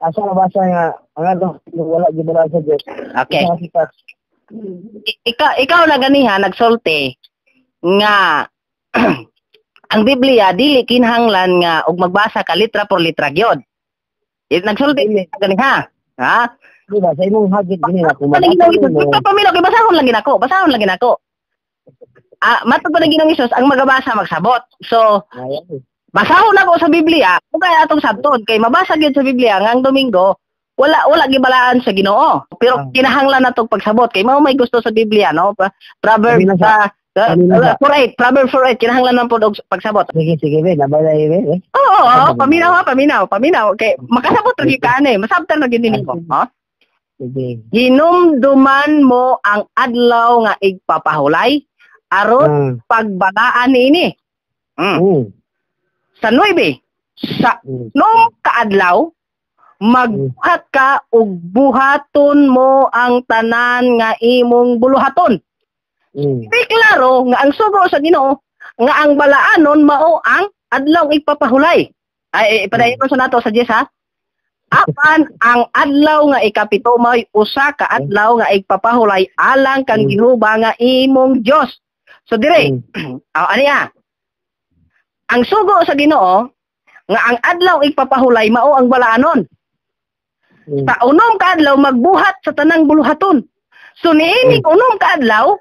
Asa mabasa nga ang adlaw wala gibalaan sa Dios? Okay. Isa kita. Ikaw na ganiha nagsulti nga ang Biblia dili kinahanglan nga og magbasa ka litra por litra gyud. Nagsulti ka ganiha. Ha? Di ba sa imong hagit gini na kung Ano mabasa Ginoong Hesus? nimo? Basta paminaw kay basahon lang ginako, basahon lang ginako. Ah, matod pa ng Ginoong Hesus, ang magabasa magsabot. So, Ayan. Basahon ako sa Biblia, kung kaya atong sabton kay mabasa gyud sa Biblia nga ang Domingo wala wala gibalaan sa Ginoo. Pero kinahanglan natong pagsabot kay mao may gusto sa Biblia, no? Proverbs Kami na 4:8, Proverbs 4:8, kinahanglan man pod og pagsabot. Sige, sige, be, nabala be. Eh. Oo, paminaw ha, paminaw, paminaw. Kay makasabot ra gyud ka ani, masabtan ra gyud nimo, ha? Sige. Hinumduman mo ang adlaw nga igpapahulay aron pagbalaan niini. Sa 9, sa unom kaadlaw magbuhat ka ug buhaton mo ang tanan nga imong buluhaton. Di klaro nga ang sugo sa Ginoo nga ang balaanon mao ang adlaw igpapahulay. Ay, padayon sa nato sa 10 ha. Apan ang adlaw nga ikapito mao'y usa ka adlaw nga igpapahulay alang kang Jehova nga imong Dios. So dire, oh, ani ah. Ang sugo sa Ginoo nga ang adlaw igpapahulay mao ang balaanon. Sa unom ka adlaw magbuhat sa tanang buluhaton. So niini unom ka adlaw,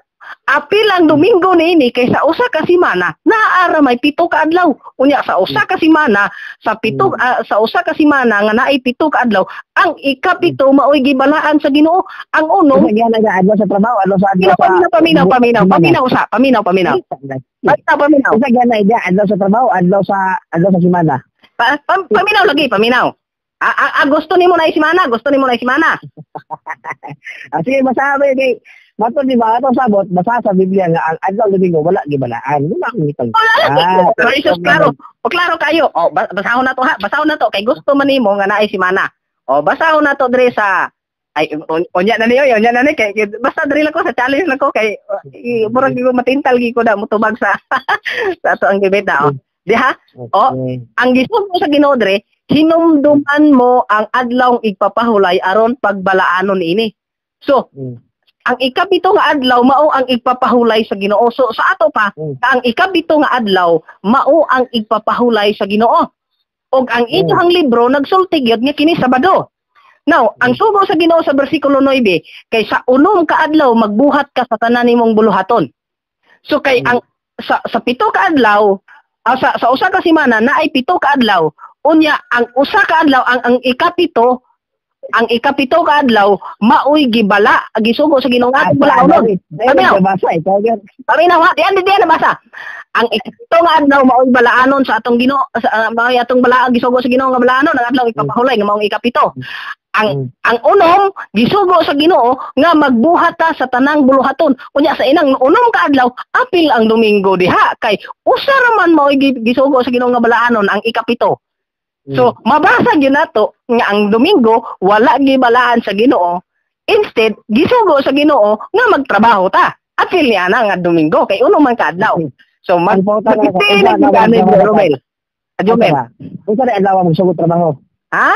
apil ang Domingo niini kay sa usa ka semana naa may 7 ka adlaw. Unya sa usa ka semana sa 7, sa usa ka semana nga naay 7 ka adlaw, ang ikapito maoy gibalaan sa Ginoo. Ang unom Unsa gyud na adlaw sa trabaho, adlaw sa adlaw sa Paminaw, paminaw, paminaw, semana. Paminaw usa, paminaw, paminaw. Paminaw, paminaw. Unsa gyud na idea adlaw sa trabaho, adlaw sa semana? Paminaw lagi, paminaw. Gusto nimo na isimana, gusto nimo na isimana. Ah, sige, masabi kay matod di ba atong sabot basa sa Biblia nga ang adlaw Domingo wala gibalaan. Wala akong gitag. Wala lagi. Ah, Pero Jesus, klaro. O klaro kayo. O basahon na to ha, basahon na to kay gusto man nimo nga naay simana. O basahon na to dre sa ay unya na niyo, unya na ni kay basta dre lang ko sa challenge lang ko kay murag ko matintal gi ko na motubag sa sa ato ang debate o. Diha? O, ang gisugo sa Ginoo dre, hinumduman mo ang adlaw igpapahulay aron pagbalaanon ini. So, ang ikapito nga adlaw mao ang igpapahulay sa Ginoo. So sa ato pa, ang ikapito nga adlaw mao ang igpapahulay sa Ginoo. Og ang inyong libro nagsulti gyud nga kini Sabado. Now, ang sugo sa Ginoo sa bersikulo 9, kay sa unom ka adlaw magbuhat ka sa tanan nimong buluhaton. So kay ang sa 7 ka adlaw, sa usa ka semana naay 7 ka adlaw. Unya ang usa ka adlaw ang ikapito ka adlaw maoy gibala gisugo sa Ginoo nga balaonon. Paminaw. Basa eh. Paminaw ha, diyan diyan nabasa. Ang ikapito nga adlaw maoy balaanon sa atong Ginoo sa maoy atong balaan gisugo sa Ginoo nga balaanon ang adlaw ipapahulay nga maong ikapito. Ang ang unom gisugo sa Ginoo nga magbuhat ta sa tanang buluhaton. Unya sa inang unom ka adlaw apil ang Domingo diha kay usa ra man maoy gisugo sa Ginoo nga balaanon ang ikapito. So mabasa gyud nato nga ang Domingo wala gibalaan sa Ginoo. Instead, gisugo sa Ginoo nga magtrabaho ta. Apil niya na nga Domingo kay unom man ka adlaw. So mag Ang pauta na ako, magpili unsa gyud ani Romel. Jomel. Unsa na adlaw magsugod trabaho? Ha?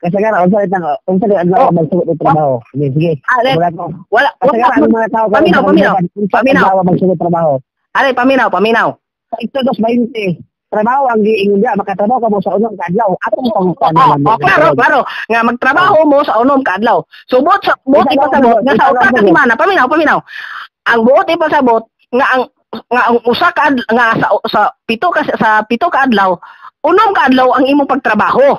Kasi nga unsa na adlaw Oh. magsugod og trabaho? Sige, sige. Ah, Wala ko. Wala Kasi wala nga ang mga tao Paminaw, paminaw. Unsa Paminaw. adlaw magsugod trabaho? Are, paminaw, paminaw. Sa Exodus 20, trabaho ang giingon diya, makatrabaho ka mo sa unom ka adlaw. Atong pangutana Oh, man. oh, klaro, klaro. Nga magtrabaho mo sa unom ka adlaw. So buot Isa lang ipasabot nga isa sa lang usa ka sagot. Semana, paminaw, paminaw. Ang buot ipasabot nga ang usa ka nga sa 7 ka adlaw, 6 ka adlaw ang imong pagtrabaho.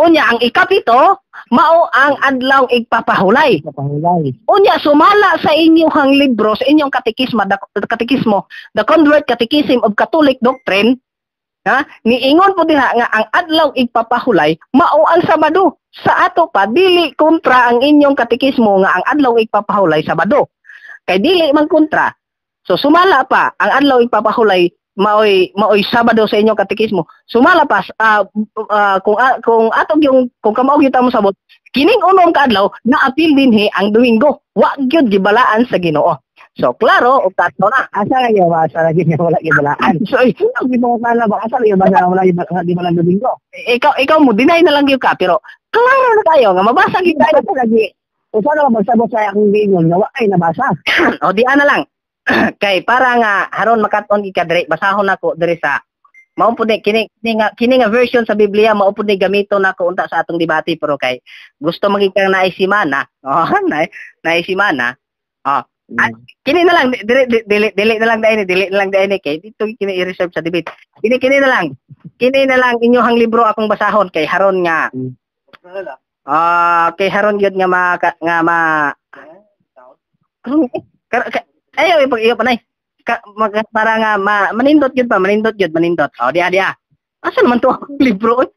Unya ang ikapito mao ang adlaw igpapahulay. Pahulay. Unya sumala sa inyong libro, sa inyong katekisma, the, katekismo, The Convert Catechism of Catholic Doctrine, ha? Niingon po diha nga ang adlaw igpapahulay mao ang Sabado. Sa ato pa dili kontra ang inyong katekismo nga ang adlaw igpapahulay Sabado. Kay dili man kontra. So sumala pa ang adlaw igpapahulay maoy maoy Sabado sa inyong katekismo. Sumala pa kung atong yung kung kamao gyud ta mo sabot kining unom ka adlaw naapil dinhi ang Domingo. Wa gyud gibalaan sa Ginoo. So klaro og tatlo na. Asa lagi ba? Asa lagi nga wala gibalaan? So Ang gipangutana ba? Asa lagi ba nga wala gibalaan Domingo? Ikaw mo deny na lang gyud ka, pero klaro na kayo nga mabasa gyud kayo. Asa lagi? Usa na magsabot sa akong giingon nga wa ay nabasa. O di ana lang. Kay para nga haron makat-on gid ka diri, basahon nako diri sa mao pud ni kini nga version sa Biblia, mao pud ni gamiton nako unta sa atong debate, pero kay gusto maging kang naisimana. Oh, naisimana. Oh. Kini na lang dili dili dili na lang dai ni, dili na lang dai ni kay dito kini i-reserve sa debate. Kini na lang. Kini na lang inyohang libro akong basahon kay haron nga. Kay haron gyud nga ma nga ma ayo ipag iyo panay. Para nga manindot gyud pa, manindot gyud, manindot. Oh, diha diha. Asa naman to ang libro? Oy?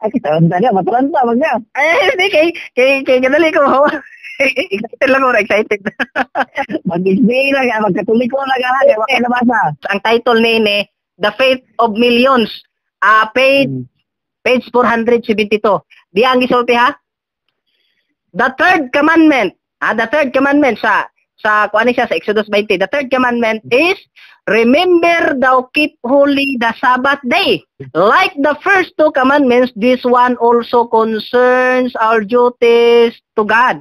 Ay, kitaranta niya, mataranta man niya. Ay, hindi kay kadali ko. Excited lang ako, excited. Mag-isbi lang, magkatoliko lang ka, wa kay nabasa. Ang title niini, The Faith of Millions. Page 472. Diha ang gisulti ha. The third commandment, the third commandment sa kuan siya sa Exodus 20. The third commandment is, remember thou keep holy the Sabbath day. Like the first two commandments, this one also concerns our duties to God.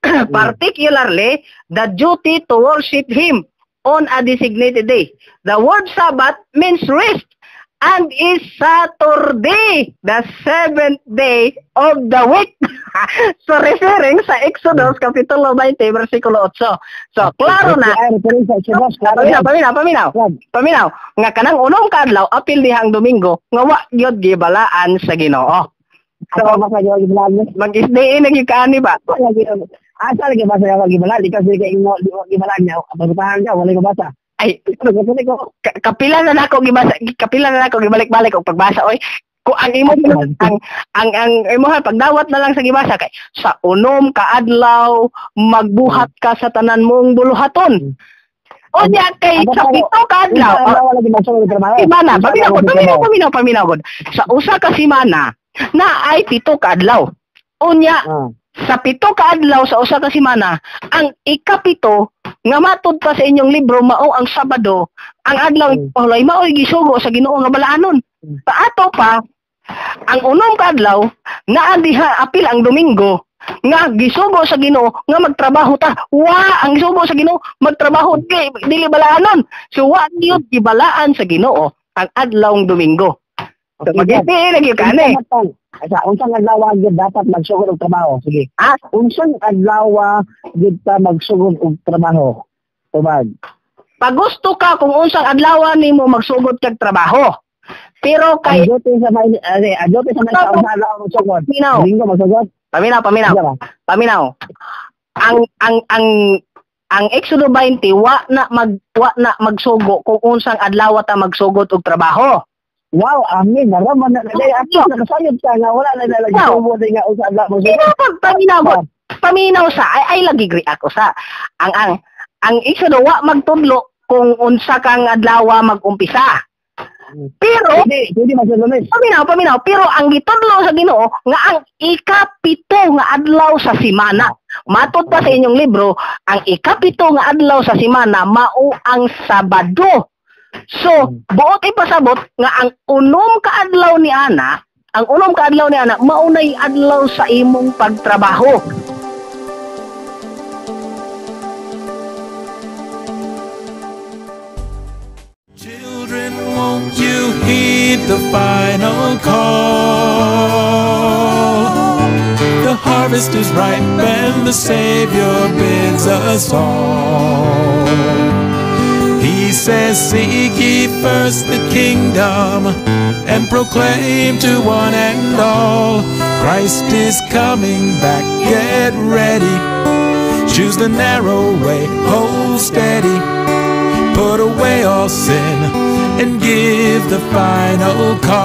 Particularly, the duty to worship Him on a designated day. The word Sabbath means rest and is Saturday, the seventh day of the week. So, referring sa Exodus, Kapitulo 20, versikulo 8. So, klaro na. Paminaw, paminaw. Nga kanang unong kaadlaw, apil dihang Domingo, nga wa gyud gibalaan sa Ginoo. So, mag-isdiin na gyud kaani ba? Asa lagi ba sa gibalaan? Di kasi kay imo gibalaan niya, pagutahan ka, wala mabasa. Ay, kapila na nako gibasa, kapila na nako gibalik-balik og pagbasa oy. Kung ang imo ang imo pagdawat na lang sa gibasa kay sa unom ka adlaw magbuhat ka sa tanan mong buluhaton. Unya kay sa pito ka adlaw simana, paminaw, paminaw gud. Sa usa ka simana na ay 7 ka adlaw. Unya sa 7 ka adlaw sa usa ka semana, ang ikapito nga matud pa sa inyong libro mao ang Sabado, ang adlaw ipahulay mao'y gisugo sa Ginoo nga balaanon. Paato pa ang unom ka adlaw naa diha apil ang Domingo nga gisugo sa Ginoo nga magtrabaho ta. Wa ang gisugo sa Ginoo magtrabaho dili balaanon. So wa gyud gibalaan sa Ginoo ang adlawng Domingo. So, mag-isdi lagi ka ani. Asa unsang adlaw gyud dapat magsugod og trabaho? Sige. Unsang adlaw gyud ta magsugod og trabaho? Tubag. Pagusto ka kung unsang adlaw nimo magsugod kag trabaho. Pero kay ajote sa may ajote sa may sa adlaw magsugod. Domingo magsugod. Paminaw, paminaw. Paminaw. Ang Exodo 20 wa na magsugo kung unsang adlaw ta magsugod og trabaho. Wow, amin. Naraman na dahil ako nakasayod ka nga wala na nalagi subo din nga usa adlaw mo. Pero pag paminaw, paminaw sa ay lagi ako sa ang Exodo wa magtudlo kung unsa kang adlaw magumpisa. Pero hindi magsunulis. Paminaw, paminaw, pero ang gitudlo sa Ginoo nga ang ikapito nga adlaw sa simana. Matud pa sa inyong libro, ang ikapito nga adlaw sa simana mao ang Sabado. So, buot ipasabot nga ang unom ka adlaw ni ana, ang unom ka adlaw ni ana maunay adlaw sa imong pagtrabaho. Children, won't you heed the final call? The harvest is ripe and the Savior bids us all. He says, seek ye first the kingdom and proclaim to one and all, Christ is coming back, get ready. Choose the narrow way, hold steady. Put away all sin and give the final call.